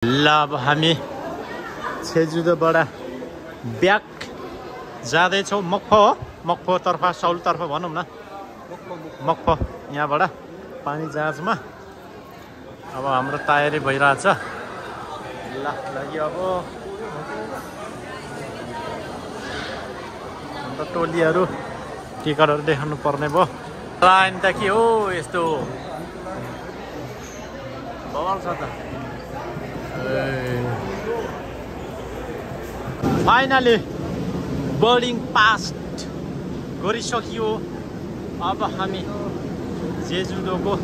ल अब हामी छेजुदोबाट ब्याक जाँदैछौँ मक्फोतर्फ सौलतर्फ भनौँ न मक्फो यहाँबाट पानी जहाजमा अब हाम्रो तयारी भइरहेछ ल लाग्यो अब हाम्रो टोलीहरू टिकटहरू देखाउनु पर्ने भयो लाइन त के हो यस्तो बवाल छ त फाइनली बोर्डिङ पास गरिसकियो अब हामी जेजुडोको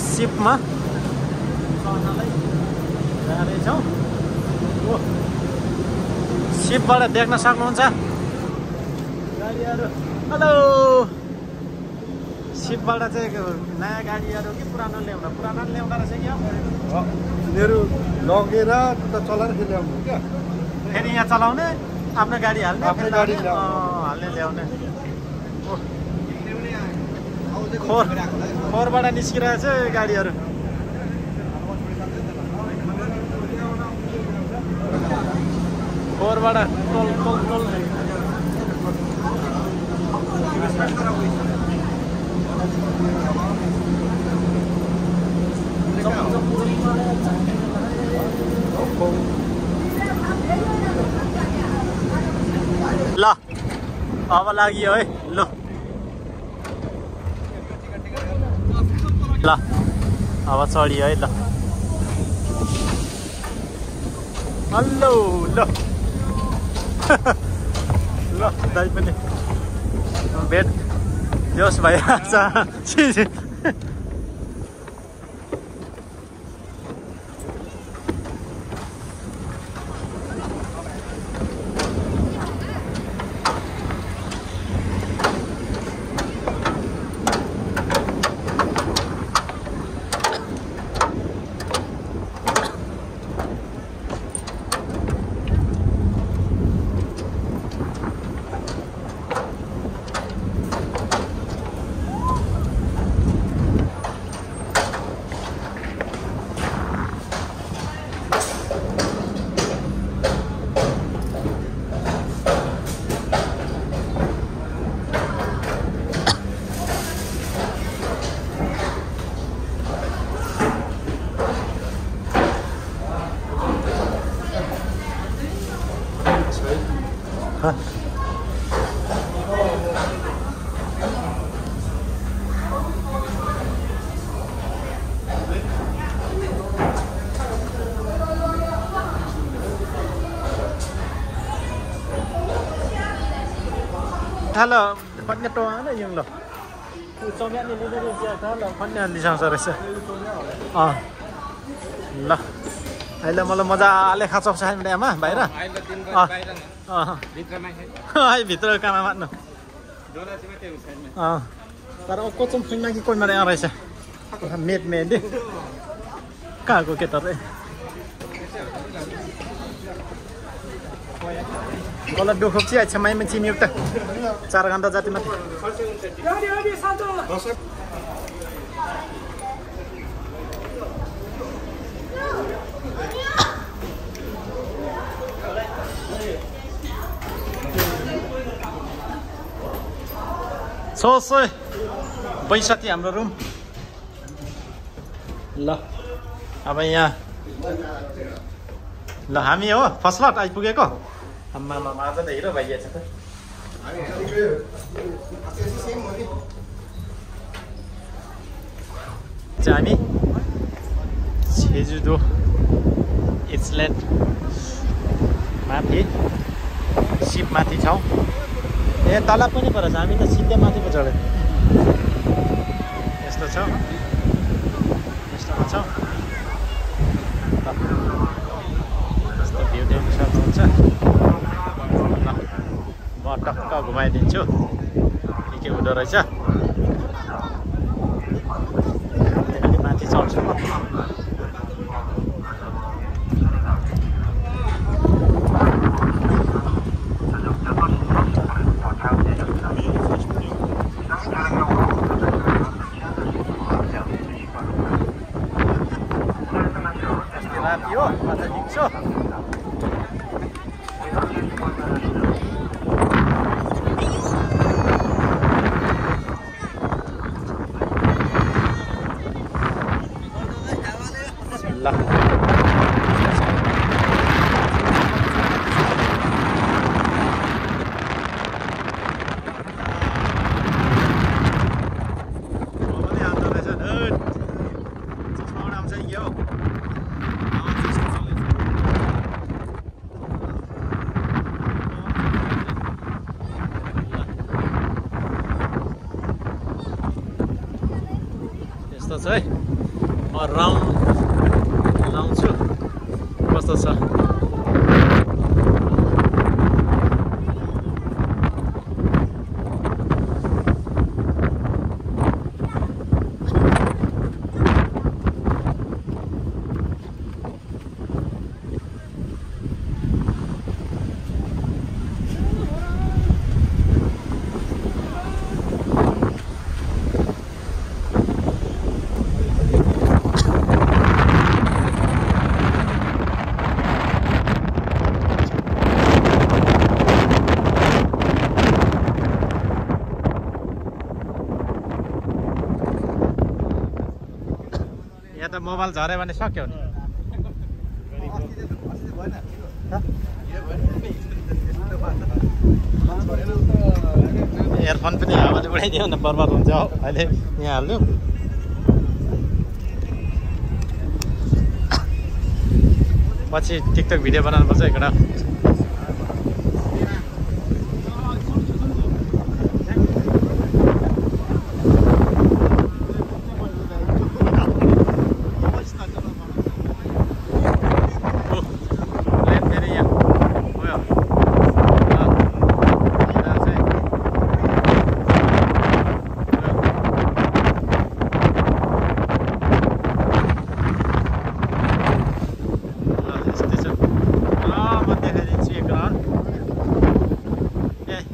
सिपमा जाँदैछौँ सिपबाट देख्न सक्नुहुन्छ गाडीहरू हेलो सिपबाट चाहिँ नयाँ गाडीहरू कि पुरानो ल्याउँदा रहेछ क्या मेरो लगेर चलाएर फेरि ल्याउनु क्या फेरि यहाँ चलाउने आफ्नो गाडी हाल्ने आफ्नो गाडी हाल्ने ल्याउने खोरबाट निस्किरहेछ गाडीहरू खोरबाट टोल ल अब लाग्यो है ल अब चढियो है ल हल्लो ल ल दाइ पनि भेट जोस भइरहेछ Halo, tempatnya doang ada yang lo. Ucapnya ni dia halo, tempatnya di sana rasa. Ah, lah. Ayolah malam मजाले खाछौ छ हामी यहाँ बाहिर अहिले दिनभर बाहिर भित्रमा है भित्र कामा मात्नु डोला चाहिँ मात्रै हुन्छ नि तर कोचम फुन्ना कि कोही मारे रहेछ मेट मेट कहाँको के तर मलाई डोखोप चाहिँ आइछ माइमा चिनियुक्त 4 घण्टा जति मात्रै सोसै 62 हाम्रो रुम ल अब यहाँ ल हामी हो फर्स्ट लट आइपुगेको आम्मामा आज त हिरो भइएछ त हामी जेजुडो आइल्यान्ड माथि सिप माथि छौँ ए तल पनि परेछ हामी त सिधै माथि पो चढ्यौँ यस्तो छ यस्तोमा छौँ यस्तो भ्यू देख्न सक्नुहुन्छ म टक्क घुमाइदिन्छु के हुँदो रहेछ अलि माथि चढ्छु म हो आज हिँड्छु ल यस्तो छ है म राउन्ड लाउँछु कस्तो छ यहाँ त मोबाइल झऱ्यो भने सक्यो नि इयरफोन पनि हावाले उडाइदियो न बर्बाद हुन्छ हो अहिले यहाँ हाल्नु पछि टिकटक भिडियो बनाउनु पर्छ एकटा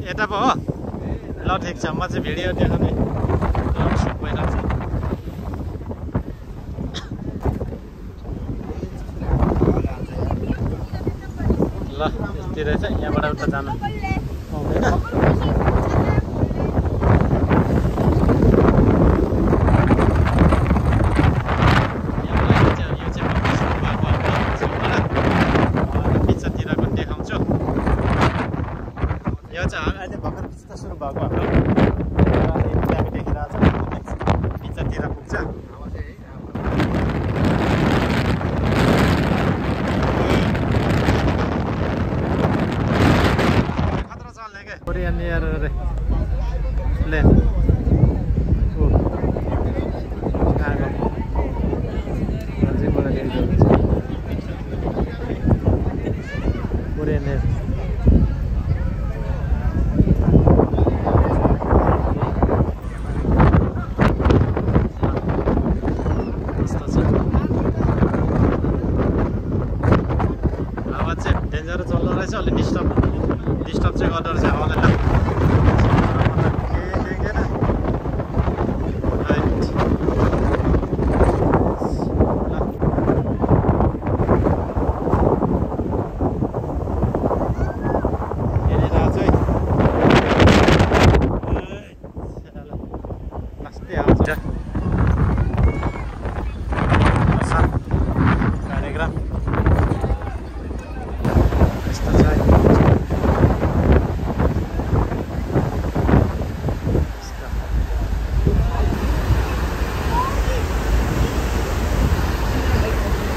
यता पो हो ल ठिक छ म चाहिँ भिडियो देखाउने सुट भइरहेको छ ल यस्तै रहेछ यहाँबाट उता जानु पिक्चरतिरको देखाउँछु यो चाहिँ अहिले भर्खर पिक्चर सुरु भएको हाम्रो दामी देखिरहेको छ पिक्चरतिर पुग्छ खतरा चल्ने क्या कोरियन एयर रे प्लेन कोरियन एयर डेन्जर चल्दो रहेछ अलि डिस्टर्ब चाहिँ गर्दो रहेछ हावाले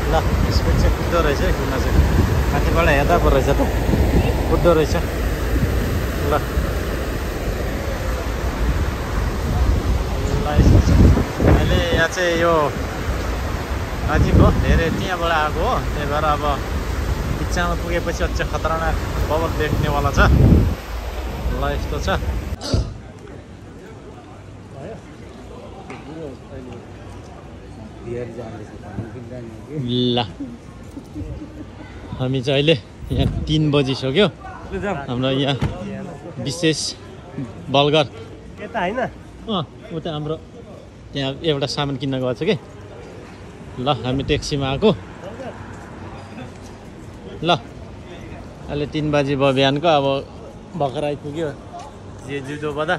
ल स्पिड चाहिँ कुद्दो रहेछ है घुम्न चाहिँ माथिबाट हेर्दा पो रहेछ त कुद्दो रहेछ ल अहिले यहाँ चाहिँ यो नजिक हो धेरै त्यहाँबाट आएको हो त्यही भएर अब बिचमा पुगेपछि अझै खतरनाक बबर देख्नेवाला छ ल यस्तो छ ल हामी चाहिँ अहिले यहाँ 3 बजिसक्यो हाम्रो यहाँ विशेष बलगर यता हैन उता हाम्रो त्यहाँ एउटा सामान किन्न गएको छ कि ल हामी ट्याक्सीमा आएको ल अहिले 3 बजी भयो बिहानको अब भर्खर आइपुग्यो जे जुदो बदा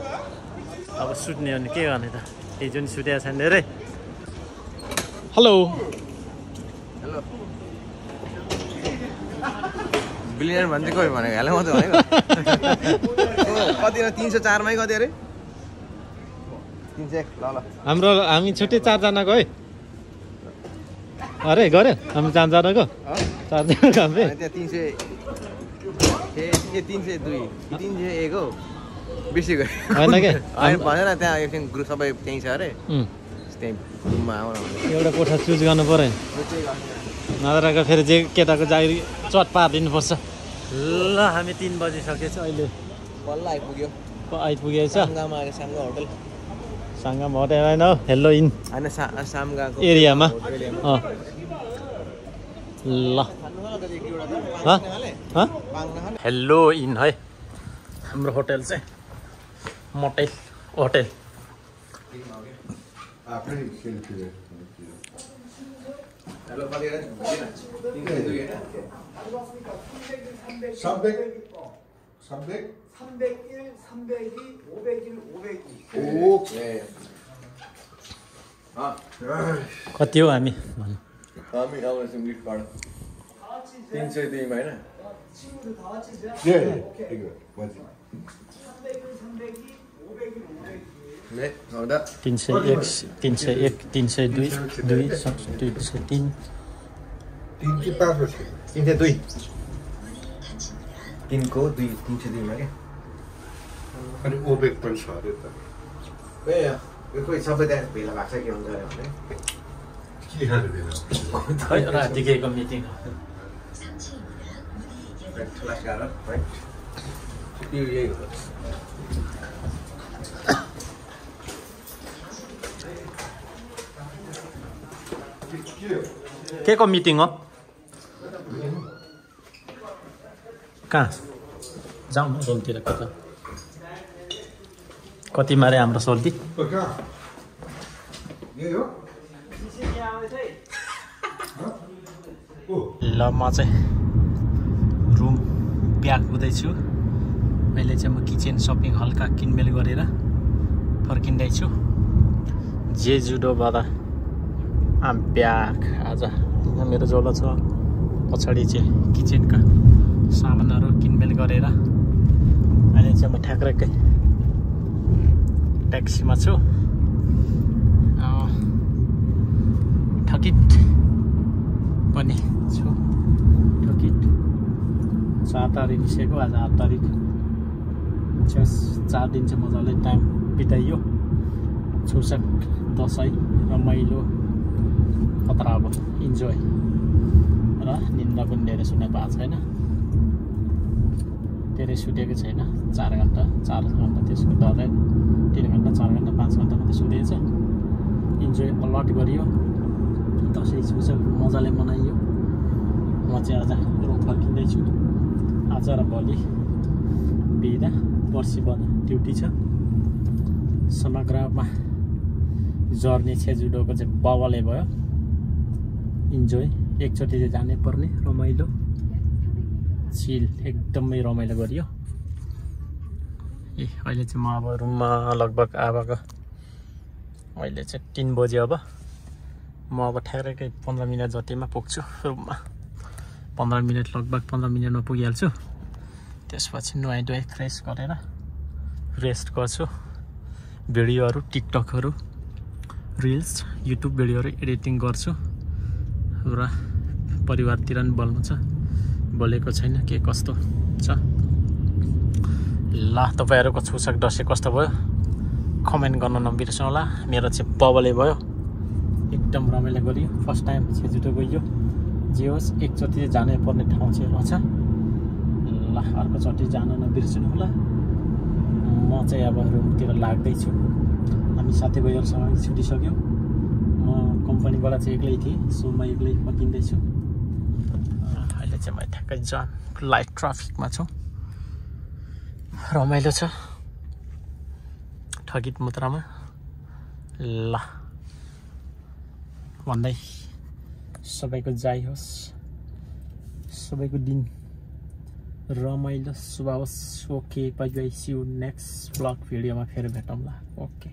अब सुत्ने हो भने के गर्ने त हिजो नि सुतेको छैन धेरै हेलो बिलियन भन्छ कोही भनेको हेलो मात्रै भनेको कति 304 मै कति अरे 300 ल हामी छुट्टै 4 जनाको है अरे गरे हामी 4 जनाको 4 जनाको हामी त्यहाँ 302 301 हो बेसी गयो हैन के भनेन त्यहाँ एकछिन ग्रुप सबै त्यही छ अरे त्यही रुममा आउन एउटा कोठा चुज गर्नु पर्यो नजरका फेरि जे केटाको जागिर चट पारिदिनुपर्छ ल हामी 3 बजी सकेछ अहिले बल्ल आइपुगेछ सामगामा आएको सामगा होटल साङ्गाम होटल हैन हेलो इन हैन सामगाको एरियामा ल हेलो इन है हाम्रो होटल चाहिँ मोटेल होटल कति हो हामी हामी आउँछौँ गिफ्ट कार्ड 302 मा हैन 301 302 303 302 3को 302 मा के अनि ओबेक पनि छ अरे त यो खोइ सबै त्यहाँ भेला भएको छ के हुन्छ अरे भने के खाने भेला खै रातिको मिटिङ क्लास गाह्रो है यो यही हो के को मिटिङ हो कहाँ जाउँ न सोल्तीतिर कता कति मारे हाम्रो सोल्ती ल म चाहिँ रुम ब्याक हुँदैछु अहिले चाहिँ म किचन सपिङ हल्का किनमेल गरेर फर्किँदैछु जे जुडोबाट आम ब्याक आज यहाँ मेरो जोलो छ पछाडि चाहिँ किचनका सामानहरू किनमेल गरेर अहिले चाहिँ म ठ्याक्कै ट्याक्सीमा छु ठकिट पनि छु ठकिट 4 तारिक निस्केको आज 8 तारिक 4 दिन चाहिँ मजाले टाइम बिताइयो छुसक दसैँ रमाइलो खतरा अब इन्जोय र निन्द्रा पनि धेरै सुत्न पाएको छैन धेरै सुतेको छैन 4 घन्टा त्यसको डरै 3 घन्टा 4 घन्टा 5 घन्टा मात्रै सुतेछ इन्जोय अलट गरियो दसैँ छुसक मजाले मनाइयो म चाहिँ आज रुम फर्किँदैछु आज र भोलि बिदा पर्सि ड्युटी छ समग्रमा जर्नी छेजुडोको चाहिँ बवाले भयो इन्जोय एकचोटि चाहिँ जानै पर्ने रमाइलो चिल एकदमै रमाइलो गरियो अहिले चाहिँ म अब रुममा लगभग आएको अहिले चाहिँ 3 बजे अब म अब ठ्याक्कै 15 मिनट जतिमा पुग्छु रुममा 15 मिनट लगभग 15 मिनटमा पुगिहाल्छु त्यसपछि नुहाइ धुवाइ फ्रेस गरेर रेस्ट गर्छु भिडियोहरू टिकटकहरू रिल्स युट्युब भिडियोहरू एडिटिङ गर्छु र परिवारतिर पनि बोल्नु छ बोलेको छैन के कस्तो छ ल तपाईहरुको छुसक दसैँ कस्तो भयो कमेन्ट गर्न नबिर्सनु होला मेरो चाहिँ बबले भयो एकदम रमाइलो गरियो फर्स्ट टाइम छेजुटो गयो जे होस् एकचोटि जानै पर्ने ठाउँ चाहिँ रहेछ ल अर्को चोटि जान नबिर्सनु होला म चाहिँ अब रुमतिर लाग्दैछु हामी साथीभाइहरुसँग छुटिसक्यौ म कम्पनीबाट चाहिँ एक्लै थिएँ सो म एक्लै फर्किँदैछु अहिले चाहिँ म ठ्याक्कै जाम लाइट ट्राफिकमा छु रमाइलो छ ठगित मुद्रामा ल भन्दै सबैको जय होस् सबैको दिन रमाइलो सुभाओस् okay bye bye see you next blog भिडियोमा फेरि भेटौँला ओके